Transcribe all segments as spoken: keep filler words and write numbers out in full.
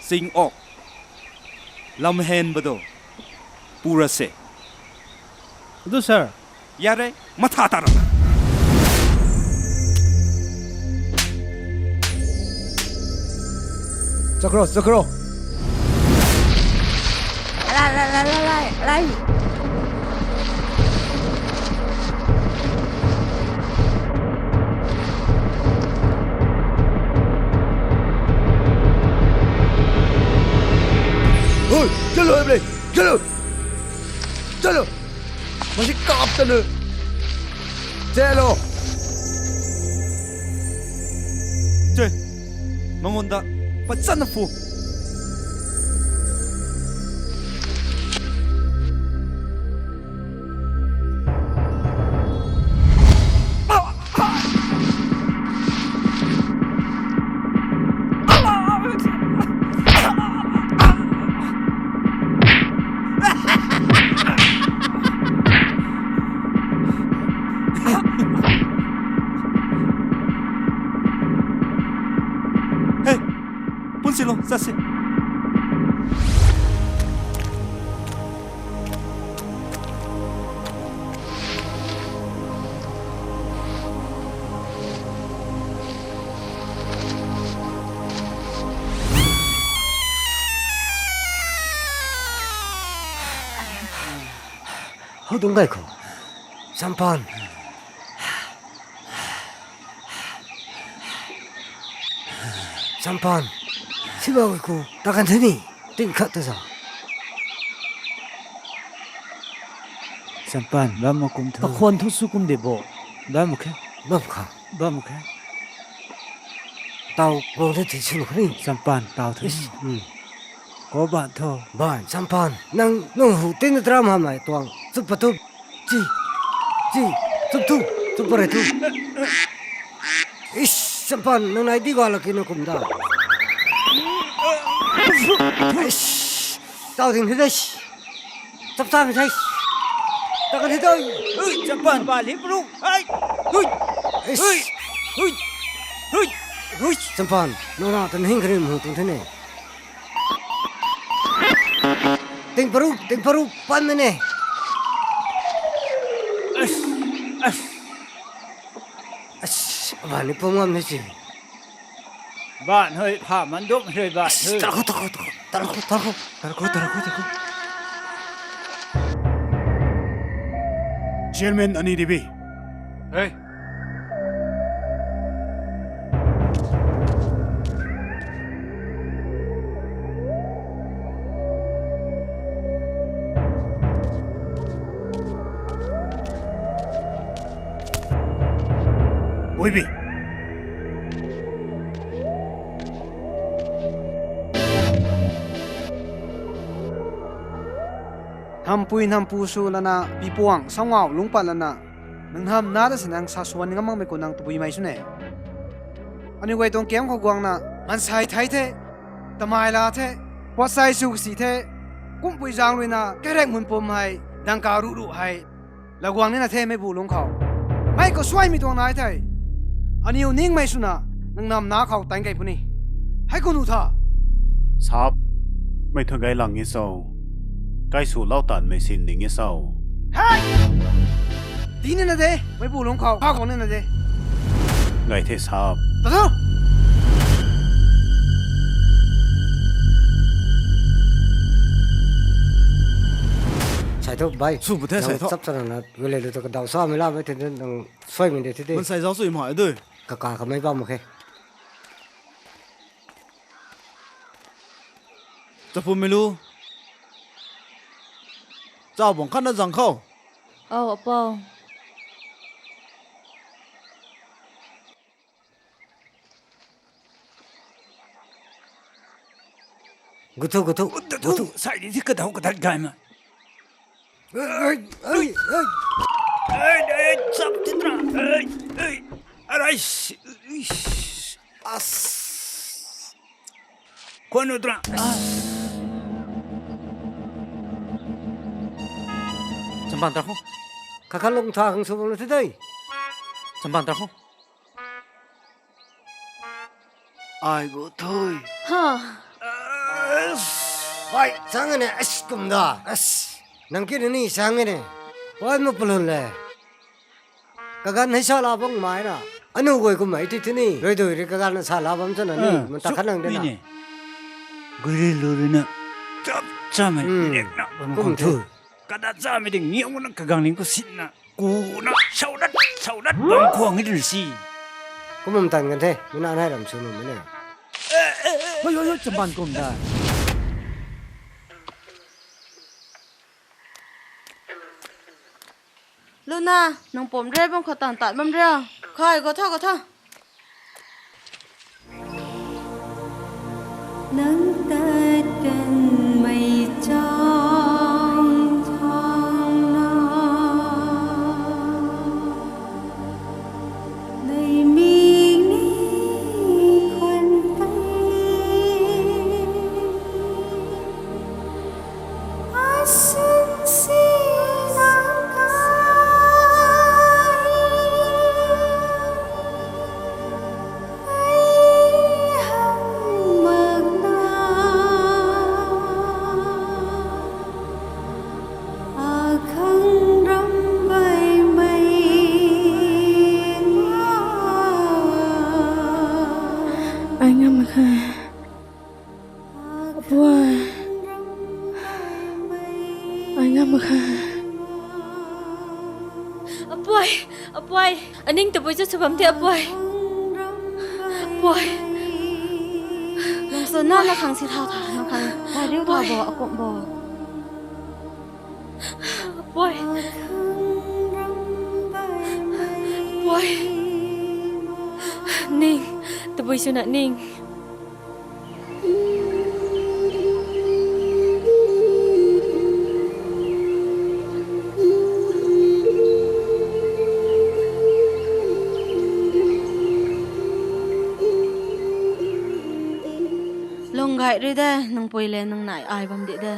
Sing ok. Lam hen bado. Pura se. Adu sir. Yare, matha tara. Chakro, chakro. Lai, lai, lai, lai, lai, lai. Oi, chalo, bre, chalo. Chalo. Masi kap ta nu. Chalo. Che. Mangonda. Pachana fu. Hey, pun silo, sasi. Hou dung gay khou. Sampan. Sampan. Siba gay khou. Takan thani. Ting khat ta sa. Sampan, bam ma kum thu. Pakhwan thu su kum de bo. Bam ma khe. Bam kha. Bam ma khe. Tau gong the thi sin khri. Sampan, tau thu. Is, hmm. Ko ban thu. Ban, Sampan. Nang, nang hu tin tram ha mai tuang. Chup pa tup. Chi. Chi. Chup thu. Chup pa re thu. Ish, Sampan, nang nai di gala kina kum da. Ish. Tau ding hi dai. Chap chap hi dai. Takan hi dai. Ui, Sampan, ba li bru. Hai. Ui. Ish. Ui. Ui. Ui. Ui. Sampan, nang na tan hing kring mu tung thene. Ting paruk, ting paruk, pan na ne. As, as. As, ban ni pum ngam ni si. Ban hui, pha man dum hui ban hui. Tarkho, tarkho, tarkho, tarkho, tarkho. Tarkho, tarkho, tarkho. Chairman Ani Devi. Hey. Ui bi. Hampui hampu sw lana, pipuang, sangau, lungpat lana, nang ham na ta si nang sa suan ngam makmei khou nang tabui mei sw ne. Aniu guay tuang kiam khou guangna, mansei thei the, tamai la the, puatsai sw si the, kumpui zang ruina, kairek mun pum hei, dangka ru ru hei, laguang nina the meibu lung khou. Mei khou suaimei tuang nai the. Aniu ningmei swna, nang nam na khou tan kei puni. Hei khou nu tha. Sap, mei thu gay lang e so. Kai su lau tan mei sin ning e so. Hey! Ti nina de, meibu lung khou, kha khou nina de. Gay the sap. Ta thu. Sai thu, bai. Su bu the, sai thu. Chap chana na, gule lu ta ka dau sa mei la mei the, nang suaimei de the de. Mansei zau sui mai dui. Ka ka ka mei bam khe. Chapum mei lu. Chau bang khat na zang khou. Au, apau. Guthu, guthu, guthu. Sai di si kadau kadat gay ma. Ei, ei, ei. Ei, ei, chap titra. Ei, ei. Arai, ish. As. Khwan u tra. Champan tra khou. Kakha lung tha khang sw bam na the dei. Champan tra khou. Ai gu thui. Ha. Bai, sang ne, as kum da. As. Nang ki ni sang ne. Oi, ma pulun le. Kaganv hei sa la bang mai na. Anu guay kum mai ti ti ni. Rui dui ri kaganv sa la bam chana ni. Ah, mun ta khat nang de na. Gui ri lu ri na. Chap cham e. Hmm. Nek na bam kum thu. Kada cham e ding niang na kagang ling ko sin na. Ku na, sau dat, sau dat, bam kuang ni dun si. Kum mum tan kan the, mi na nai ram su num ne. Hoi, hoi, hoi, chamban kum da. Luna, nang pom re bam khat tan tat bam re. Khai, go tha, go tha. Nang tat kan mei chang chang na. Nei ming ni khwan tei. Asin si nang kai. Ei hang mak na. Akhang ram bai mei na. Ai ngam mak kha. Apuai. Ai ngam mak kha. Apuai, apuai. Aning tabui chu sw bam the, apuai. Apuai. Nang sw na, na khang si tha tha, na khang. Thai riu tha bo, akum bo. Apuai. Apuai. Ning, tabui sw na ning. Lung gay rui de, nang pui le nang nai ai bam di de.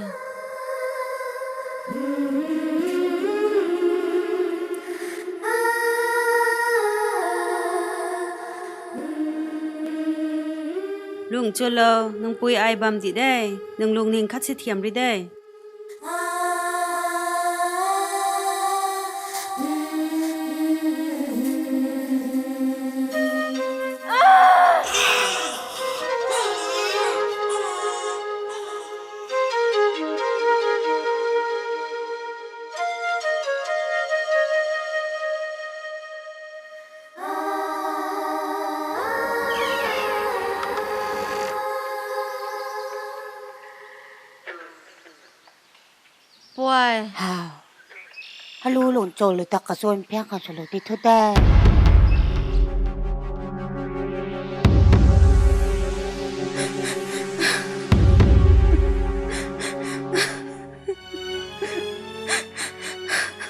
Lung chulo, nang pui ai bam di de, nang lung ning khat si thiam ri de. Puai. Hau. Halu lun cho lu tak ka suan piang kan sulu ti thu de.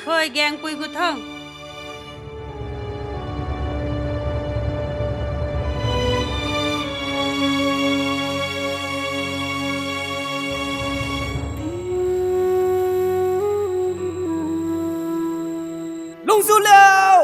Hoi, gang pui gu tho. Lungzu liau!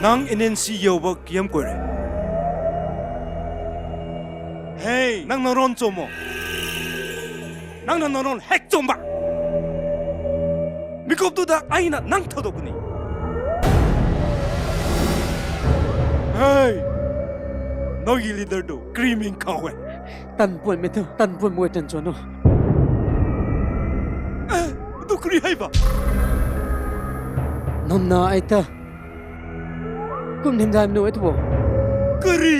Nang N N C yoba kiam koi re. Hey, nang na ron cho mo? Nang na ron hek chom ba? Mi kop tu da ai na nang thau do kuni. Hey! Nowgi leader tu kriming khou e. Tan puanmei tu, tan puanmei tan chuan o. Eh, tu kri hai ba? Namna ai ta. Kum him dai mnu e tu bo. Kri.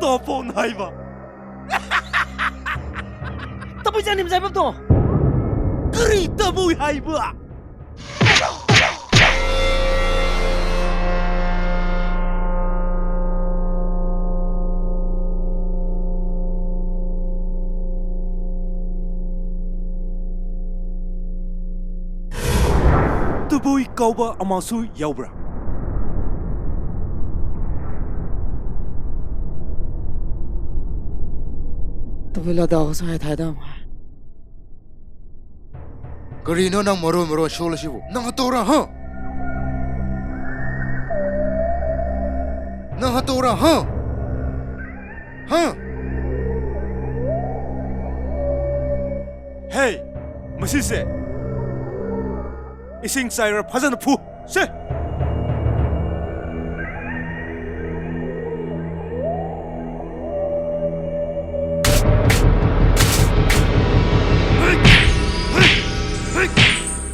Tapon hai ba. Tabui chan him zai bam tu. Kri tabui hai ba. Tabui kauba amasu yaubra. Tabui la dau sa hai thai dam. Kari no nang maroon maroon show la sibo. Nang hato ra, ha? Nang hato ra, ha? Ha? Hey, masi se. Ising chai ra phazan phu. Se.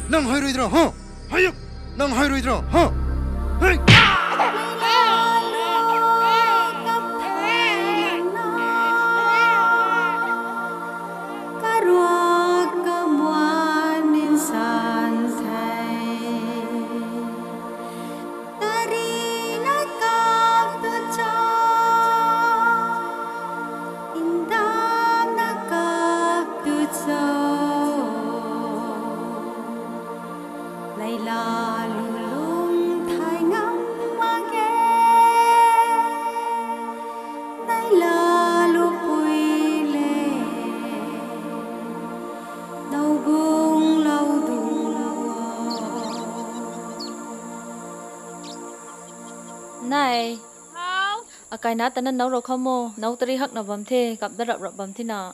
Nang hai rui dra, ha? Hai yuk. Nang hai rui dra, ha? Hai. Karuak kamuan insan thei. Tari na kap tu cho, indam na kap tu cho. Leila lu lung thai ngam mak ge. Leila lu pui le. Nau gung lau dung. Nai. Hau. Akai na tana nau rau kham mo, nau tari hak na bam the, kap da rap rap bam the na.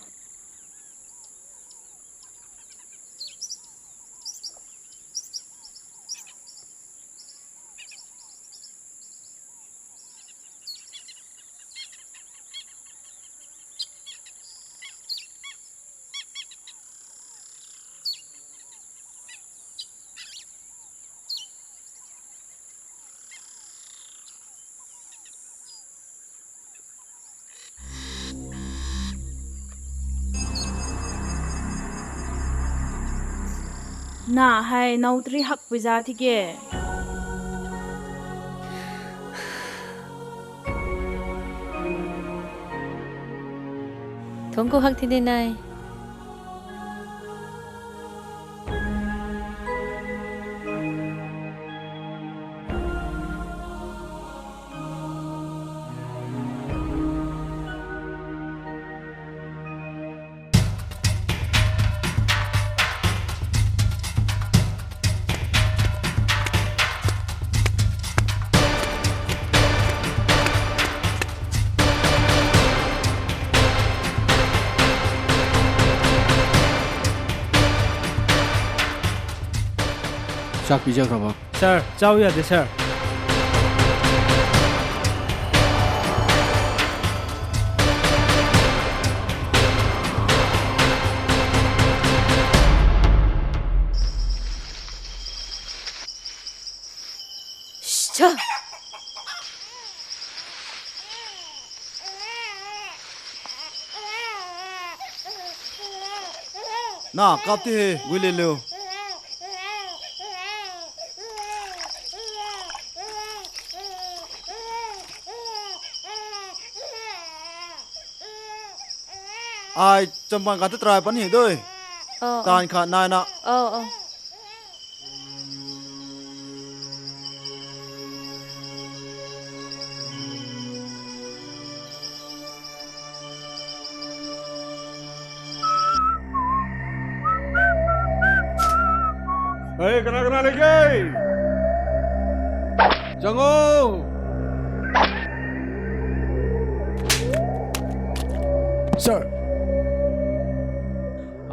Na hei nau tari hak pui za thi ke. Thungc ku hak thi de nai. Chak pizak raba. Sir, chau ya de, sir. Cha. Na kap ti he, gui le lu. Ai, champan khat ta try pan hi dui. Oh, oh. Tan khat nai na. Oh, oh. Hey, kana kana le ke? Chang o. Sir.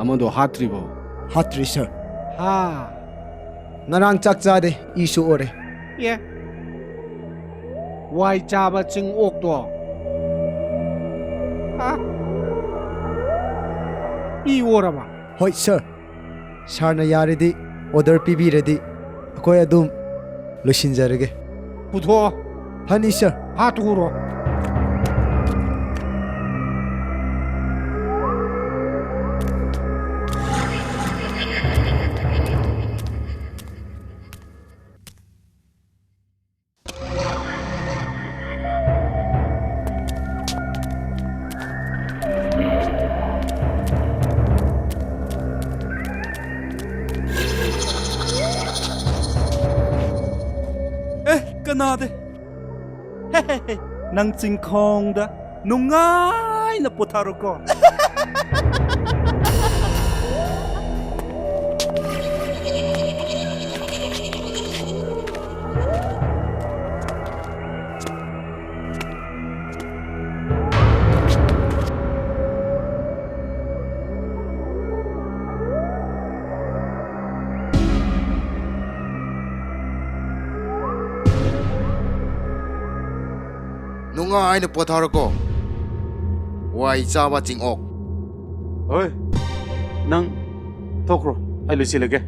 Aman do hat ri bo. Hat ri, sir. Ha. Ngarang chak cha de, issue o re. Yeah. Wai chaba ching ok tu. Ha? I wo ra ma? Hoi, sir. Sir na yaredi, order pibiredi, akhoi adum lusinzarage. Putho. Hani, sir. Ha tu ro. Eh, kana de. Nang chingkhang da nungaina potha ro ko. Nungaina potha ro ko. Wai chaba ching ok. Oi, nang thok ro, ai lusilage.